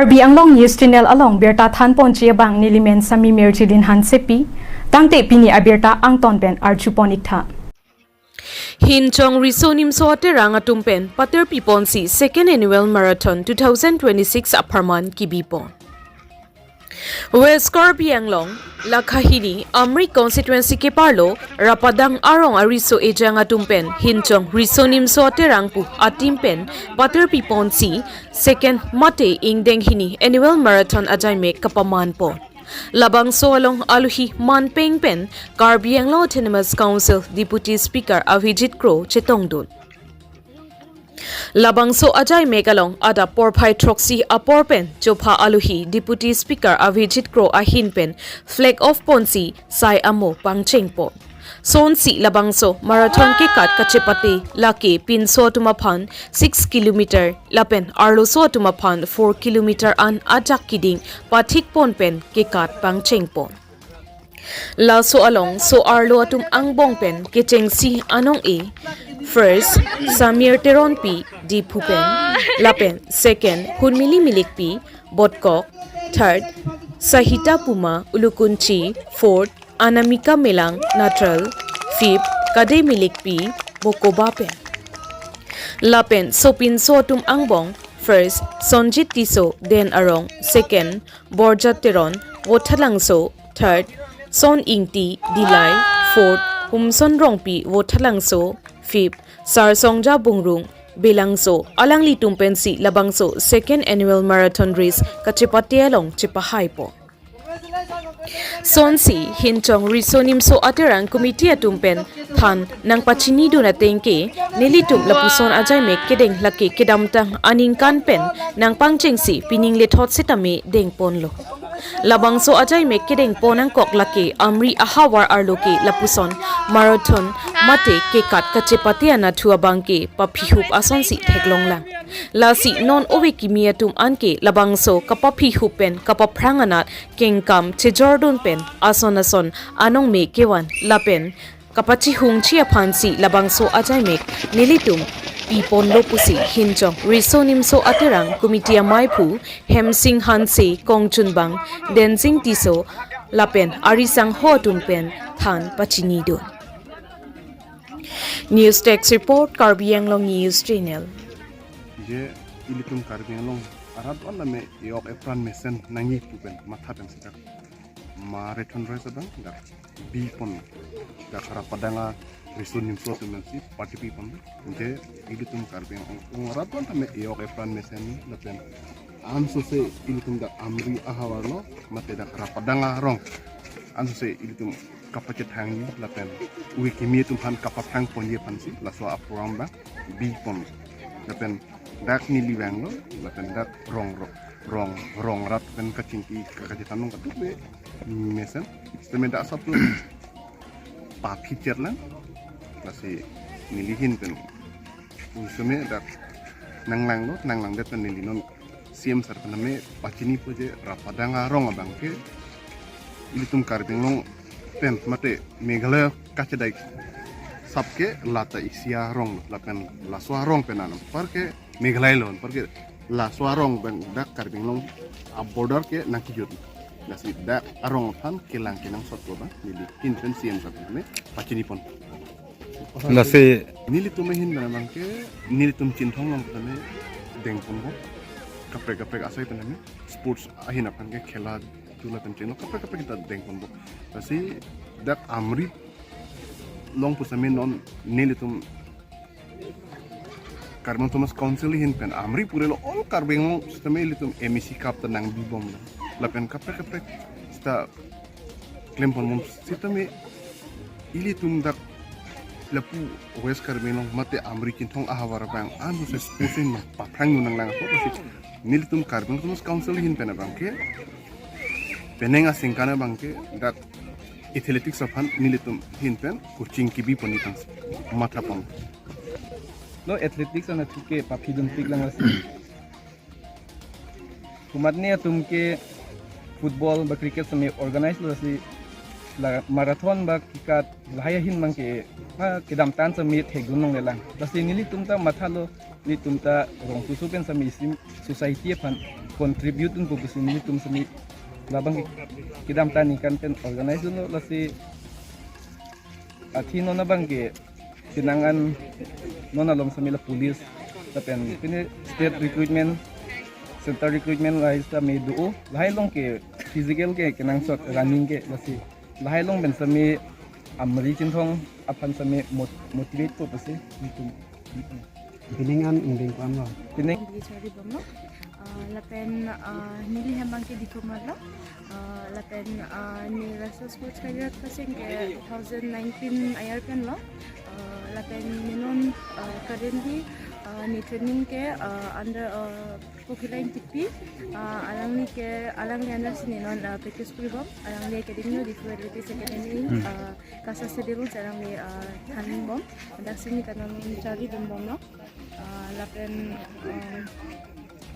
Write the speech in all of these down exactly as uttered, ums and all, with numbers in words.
Karbi Anglong News Channel along birta thanponji abang nelimen Sami Mirjilin Hansepi, tangte pini abirta angton pen arjupon iktha. Hinchong Riso Nimso Aterang atum pen paterpiponsi Second Annual Marathon two thousand twenty-six apharman kibipon. West Karbi Anglong, Lakhahini, Amri constituency keparlo, Rapadang arong ariso ejang atum pen, Hinchong Riso Nimso Aterang pu ateam pen, paterpiponsi, second mate ingdeng hini annual marathon ajaimek kapamanpon. Labangso along aluhi manpeng pen, Karbi Anglong Autonomous Council Deputy Speaker Avijit Kro chetongdun. Labangso ajaimek along adap porphai throksi apor pen chopha aluhi Deputy Speaker Avijit Kro ahin pen flag off ponsi sai amo pangchengpon. Sonsi labangso marathon kekat kachepate lake pinso atum aphan six kilometer lapen arloso atum aphan four kilometer an ajak kiding pathikpon pen kekat pangchengpon. Laso along so-arlo atum angbong pen kechengsi anong-e, first, Samir Teronpi, Diphu pen, lapen second, Hunmili Milikpi, Botkok, third, Sahita Puma, Ulukunchi, fourth, Anamika Melang, Nathral, fifth, Kade Milikpi, Mokoba pen. Lapen sopinso atum angbong, first, Sonjit Tisso, Den Arong, second, Borjat Teron, Vothatlangso, third, Son Ingti, Dillai, fourth, Humson Rongpi, Vothatlangso, fifth, Sarsongja Bungrung, Belangso, alanglitum pensi labangso Second Annual Marathon Race kachepate along chepahaipo. Sonsi Hinchong Riso Nimso Aterang Committee atum pen than nangpachinidun ateng ke, nelitum lapuson ajaimek kedeng lake kedamtang aningkan pen nangpangchengsi pining lethot setame dengponlo. Labangso ajaimek kedengpon angkok lake Amri ahavar arlo ke lapuson marathon mate kekat kachepate anatthu abang ke paphihup asonsi theklonglang. Lasi non ove kimi atum anke labangso kapaphihup pen kapaphrang anat kengkam chejordun pen ason ason anong me kevan lapen kapachihungji aphansi labangso ajaimek nelitum piponlo pusi Hinchong Riso Nimso Aterang Committee amaiphu Hemsing Hanse, kongchunbang Densing Tisso lapen arisangho atum pen than pachinidun. News Desk Report, Karbi Anglong News Channel. Je ilitum Karbi Anglong arat on name eok epran mesen nangji pu pen matha pen sejak marathon race abang dak bipon, dak Rapadang ariso nimso atum pensi paterpipon. Je ilitum Karbi Anglong arat on name eok epran mesen lapen ansose ilitum dak Amri ahavar arlo mate dak Rapadang arong ansose ilitum kapachethangji lapen ove kimi atum aphan kapaphrangponji aphansi laso a-program abang bipon. Lapen dak neli vanglo lapen dak rong rong rong rong rat pen kachingki kachethang nung katuk be mesen. Setame dak asap tu paphi cherlang. Lasi neli ahin pen setame dak nanglanglo, nanglangdet pen neli non C M sir pen name pachinipo je Rapadang arong abang ke ilitum Karbi Anglong pen mate Meghalaya kachedai asap ke lata isi arong lo, lapen laso arong pen anam par ke Meghalaya lo, par ke laso arong abang dak Karbi Anglong a-border ke nangkejut. Lasi dak arong aphan kelang kenangsot ko abang neli ahin pen C M sir pen name pachinipon. Lasi nelitum ahin pen abang ke nelitum Chinthong along pen name dengponpo. Kaprek kaprek asai pen name sports ahin aphan ke khela dhula pen chenglo kaprek kaprek ta dengponpo. Lasi dak Amri along pu setame non nelitum Karbi Anglong Autonomous Council ahin pen Amri purelo all Karbi Anglong setame ilitum M A C Cup ta nangbibomlo. Lapen kaprek kaprek seta klemponbom setame ilitum dak lapu West Karbi Anglong mate Amri Chinthong ahavar abang ansose sports ahin ma paphrangdun nanglang apot lasi nelitum Karbi Anglong Autonomous Council ahin pen abang ke penang aningkan abang ke dak athletics aphan nelitum ahin pen coaching kebipon nitang mathapon. Lo athletics anatthu ke paphidunpiklang lasi. Komatne atum ke football ba cricket setame organize lo lasi la marathon ba kekat lahai ahin abang ke ha kedamtang setame thekdun longlelang. Lasi nelitum ta mathalo, nelitum ta rong susu pen setame isi society aphan contribute dunpo pusi nelitum semi labang ke kedamtang aningkan pen organize dunlo, lasi athe non abang ke penang an non along semi la police lapen pine state recruitment, central recruitment lahai semi do, lahai along ke physical ke kenangsot, running ke, lasi lahai along pen semi Amri Chinthong aphan semi mot-, motivate po pusi nelitum. Pining an ingdeng ko-an lo? Pining. Di chari bomlo. Ah, lapen, ah, neli hem abang ke Dikhomar lo. Ah, lapen, ah, ne Raso Sports Career Coaching ke two thousand nineteen ayar pen lo. Ah, lapen ne non, ah, currently, ah, ne training ke, ah, under, ah, Pokila Ingtipi, ah, alangli ke, alangli under si ne non, ah, practice kuri bom, alangli academy Diphu Athletics Academy, ah, kasa schedule alangli, ah, than bom, dak si ne kanon charli dun bomlo. Ah, lapen, um,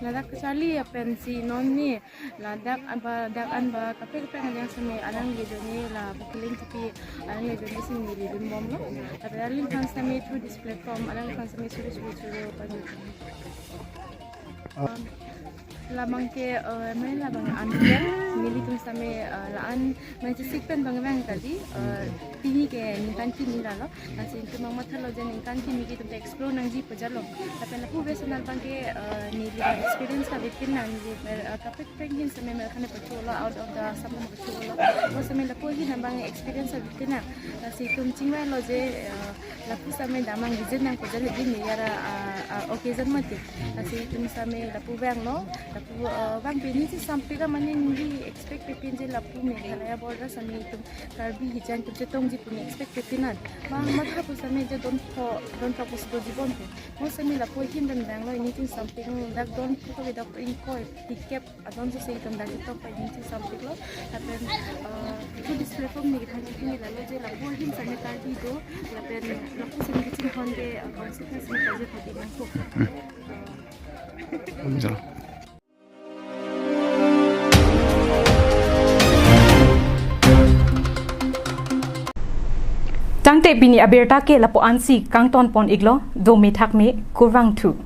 ladak charli apen si non ne ladak anba, dak anba kaprek kaprek ajoine semi alangli ajoine la Pokila Ingtipi alangli ajoine si ne ridun bomlo. Lapen alangliphan semi through this platform alangliphan semi suri suri suri pan. Ah. Um, labang ke, uh, mane labang an ke, nelitum semi, uh, la-an mane sik pen bang bang kali, uh, pini ke ningkan kimi lalo. Lasi itum abang mathalo je ningkan kimi ke itum explore nangji pu jalo. Lapen lapu ave ason abang ke, uh, neli experience kave pin nang, neli, uh, kaprek kaprek ahin semi mer khane pacholo, out of the summer pacholo. Mo semi lapu ahin abang experience kave pin nang. Lasi itum chingvailo je, uh, lapu semi damnang visit nang ko jale di ne yara, ah, ah, occasion mati. Lasi itum semi lapu vanglo, lapu, ah, vang pini si sampik mane neli expect pe pin je lapu Meghalaya border semi itum Karbi hijan itum chetongji pu ne expect pe pin an. Bang matha pu semi je don pho, don pho possible ji bompo. Mo semi lapu ahin pen vanglo, nelitum sampik dak don pho kave dak ingkoi, tikep adon si itum dak ketok pen nelitum sampiklo. Lapen, eh, through this platform ne kethan kini lalo je lapu ahin semi Karbi do, lapen lapu semi kachinghon ke, eh, consequence ni kaje pati nangpo. Jalo. Tangte pini abirta ke lapu-an si kangton pon iklo, do methak me kurvangthu.